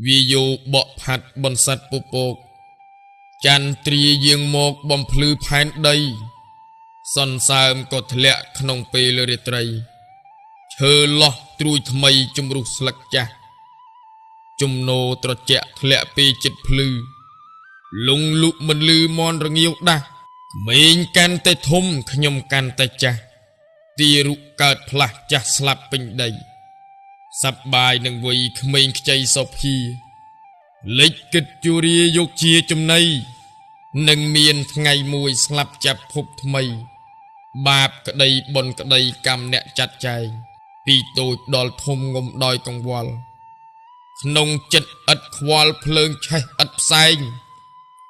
វាយោបក់ផាត់បន្សិតពពកចន្ទ្រាយាងមកបំភ្លឺផែនដីសន្សើមក៏ធ្លាក់ក្នុងពេលរាត្រីឈើលោះត្រួយថ្មីជំរុះស្លឹកចាស់ជំនោត្រជាក់ធ្លាក់ពីចិត្តភ្លឺលងលុមិនលឺមនរងាវដាស់ក្មេងកាន់តែធំខ្ញុំកាន់តែចាស់ទារុកើតផ្លាស់ចាស់ស្លាប់ពេញដីសប្បាយនឹងវ័យក្មេងខ្ចីសោភាលិចគិតជរាយកជាចំណីនឹងមានថ្ងៃមួយស្លាប់ចាប់ភពថ្មីបាបក្តីបុណ្យក្តីកម្មអ្នកចាត់ចែងពីតូចដល់ធំងំដោយកង្វល់ក្នុងចិត្តឥតខ្វល់ភ្លើងឆេះឥតផ្សែង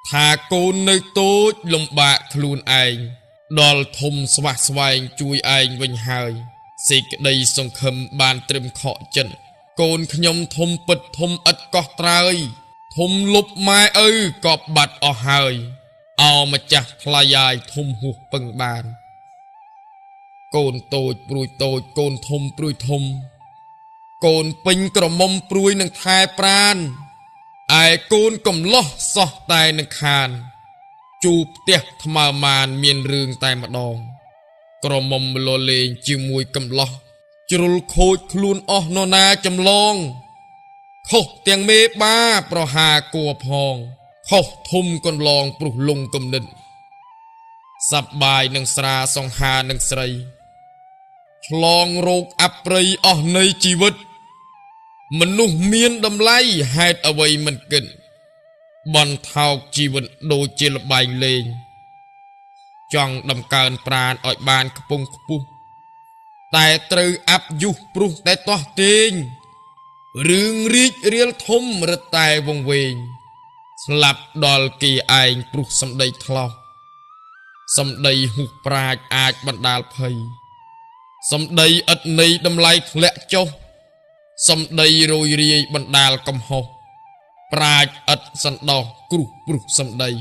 ថាកូននៅតូចលំបាកខ្លួនឯងដល់ធំស្វះស្វែងជួយឯងវិញហើយសេចក្តីសង្ឃឹមបានត្រឹមខកចិត្តកូនខ្ញុំធំពិតធំឥតកោះត្រើយធំលុបម៉ែឪក៏បាត់អស់ហើយអោម្ចាស់ថ្លៃអាយធំហួសពឹងបានកូនតូចព្រួយតូចកូនធំព្រួយធំកូនពេញក្រមុំព្រួយនឹងថែប្រានឯកូនកំឡោះសោះតែនឹងខានជូផ្ទះថ្មើម៉ានមានរឿងតែម្ដងក្រមុំលលេងជាមួយកំឡោះជ្រុលខូចខ្លួនអស់នរណាចម្លងខុសទាំងមេបាប្រហាគួផងខុសធំកន្លងព្រោះលងគំនិតសប្បាយនឹងស្រាសង្ហានឹងស្រីឆ្លងរោគអប្រិយអស់នៃជីវិតមនុស្សមានតម្លៃហេតុអ្វីមិនគិតបន់ថោកជីវិតដូចជាលបែងលេងចង់ដំកើងប្រាណឲ្យបានខ្ពង់ខ្ពស់តែត្រូវអាប់យុះព្រោះតែតោះទាញរឿងរីករាលធំរឹតតែវង្វេងស្លាប់ដល់គេឯងព្រោះសម្ដីថ្លោះសម្ដីហួសប្រាជ្ញអាចបណ្ដាលភ័យសម្ដីឥតន័យតម្លៃធ្លាក់ចុះសម្ដីរយរាយបណ្ដាលកំហុសប្រាជ្ញឥតសន្តោសគ្រោះព្រោះសម្ដី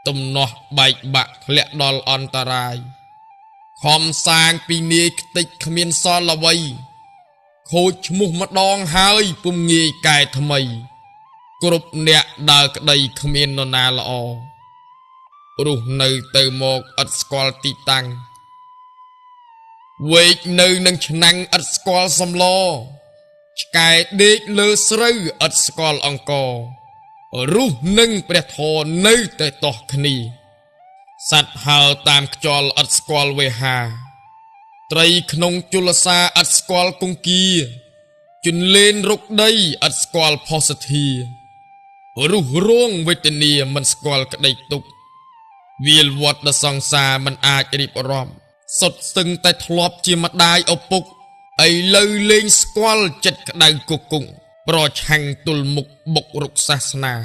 ទំនាស់បែកបាក់ធ្លាក់ដល់អន្តរាយខំសាងពីនាយខ្ទេចគ្មានសល់អ្វីខូចឈ្មោះម្ដងហើយពុំងាយកែថ្មីគ្រប់អ្នកដើរក្តីគ្មាននរណាល្អរស់នៅទៅមកឥតស្គាល់ទីតាំងវែកនៅនឹងឆ្នាំងឥតស្គាល់សម្លឆ្កែដេកលើស្រូវឥតស្គាល់អង្កររស់នឹងព្រះធម៌នៅតែតោះគ្នាសត្វហើរតាមខ្យល់ឥតស្គាល់វេហាត្រីក្នុងជលសាឥតស្គាល់គង្គាជន្លេនរុកដីឥតស្គាល់ផុសធារុះរងវេទនាមិនស្គាល់ក្តីទុក្ខវាលវត្តសង្សារមិនអាចរៀបរាប់សុទ្ធស្ទឹងតែធ្លាប់ជាម្ដាយឪពុកឥឡូវលែងស្គាល់ចិត្តក្តៅគគង់ប្រឆាំងទល់មុខបុករុកសាសនា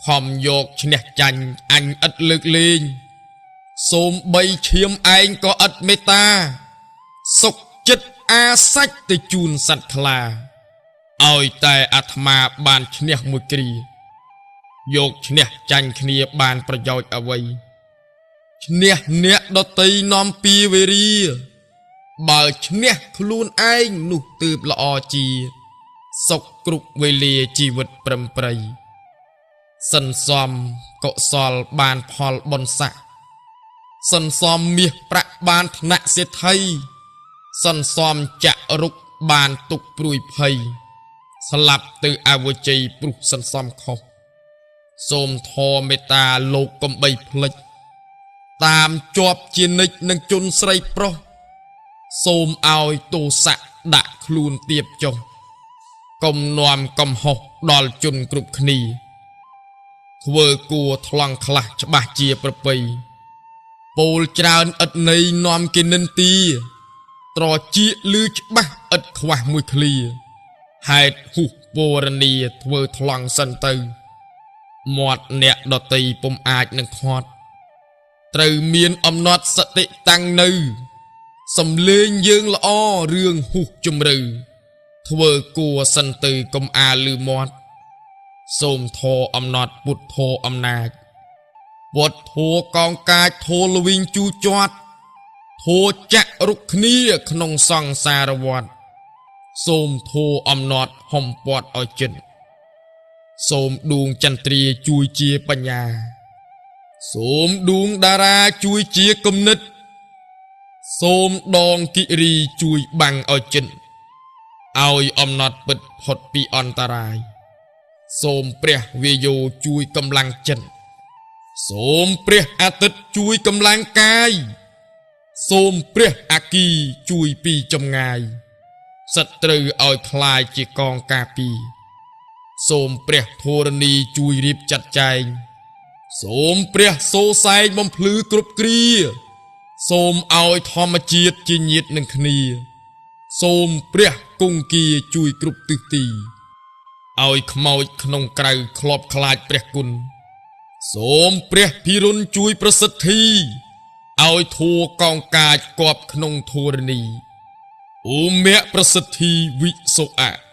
ខំយកឈ្នះចាញ់អញឥតលើកលែងសូមបីឈាមឯងក៏ឥតមេត្តាសុខចិត្តអាសាច់ទៅជូនសត្វខ្លាឲ្យតែអាត្មាបានឈ្នះមួយគ្រាយកឈ្នះចាញ់គ្នាបានប្រយោជន៍អ្វីឈ្នះអ្នកដតីនាំពីវេរាបើឈ្នះខ្លួនឯងនោះទើបល្អជាសុខគ្រប់វេលាជីវិតប្រឹមប្រៃសន្សំកុសលបានផលបុណ្យស័ក្តិសន្សំមាសប្រាក់បានថ្នាក់សេដ្ឋីសន្សំចរុកបានទុកព្រួយភ័យស្លាប់ទៅអវជ័យព្រោះសន្សំខុសសូមធម៌មេត្តាលោកកុំបីភ្លេចតាមជាប់ជានិច្ចនឹងជនស្រីប្រុសសូមឲ្យទោសៈដាក់ខ្លួនទៀបចុះកុំនាំកំហុសដល់ជនគ្រប់គ្នាធ្វើគួរថ្លង់ខ្លះច្បាស់ជាប្រពៃពោលច្រើនឥតន័យនាំគេនិន្ទាត្រចៀកលឺច្បាស់ឥតខ្វះមួយឃ្លាហេតុហួសពរនីធ្វើថ្លង់សិនទៅមាត់អ្នកដតីពុំអាចនឹងខាត់ត្រូវមានអំណត់សតិតាំងនៅសំលេងយើងល្អរឿងហួសជំរឿធ្វើគួរសិនទៅកុំអាលឺមាត់សូមធរអំណត់ពុទ្ធធរអំណាចវត្តធัวកងកាចធัวលវិញជូជាត់ធัวចាក់រុកគ្នាក្នុងសង្សារវដ្តសូមធัวអំណត់ហុំព័ទ្ធឲ្យចិត្ត សូមដួងចន្ទ្រាជួយជាបញ្ញា សូមដួងតារាជួយជាគំនិត សូមដងគិរីជួយបាំងឲ្យជិនឲ្យអំណត់ពិតផុតពីអន្តរាយ សូមព្រះវាយោជួយកម្លាំងចិត្ត សូមព្រះអាទិត្យជួយកម្លាំងកាយ សូមព្រះអគីជួយពីចម្ងាយសត្រូវឲ្យคล้ายជាកងការពារ សូមព្រះធរណីជួយរៀបចាត់ចែង សូមព្រះសូរសែងបំភ្លឺគ្រប់គ្រា សូមឲ្យធម្មជាតិជាញាតិនឹងគ្នា សូមព្រះគង្គាជួយគ្រប់ទិសទី ឲ្យខ្មោចក្នុងក្រៅធ្លាប់ខ្លាចព្រះគុណ សូមព្រះភិរុណជួយប្រសិទ្ធី ឲ្យធัวកងកាចគប់ក្នុងធរណី អូមៈប្រសិទ្ធីវិសុអៈ។